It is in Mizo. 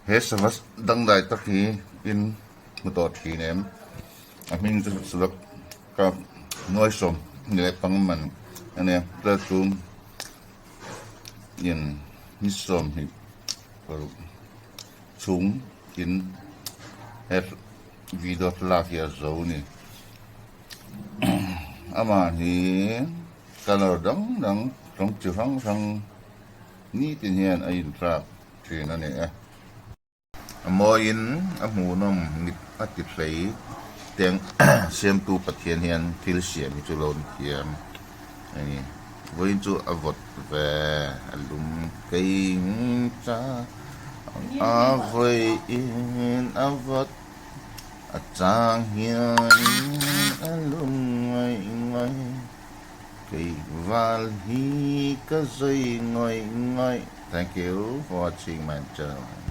He sava dangdai tak hi in hmu tawh thin em? A hming chu sava kap nuaisawm leh pangman a nia tlai chhung in ni 20 chhung in he video thlalak hi a zo a ni. Amah hi colour dang dang rawng chi hrang hrang nitin hian a inthlak thin a ni e. A mawiin a hmuhnawm mit a ti hlei teng siamtu Pathian hian thil siam hi chu lo ni thiam a ni. Vawiin chu a vawt ve a lum kei cha a vawiin a vawt a chang hian a lum ngaih ngaih kei val hi ka zai ngaih ngaih. Thank you for watching my channel.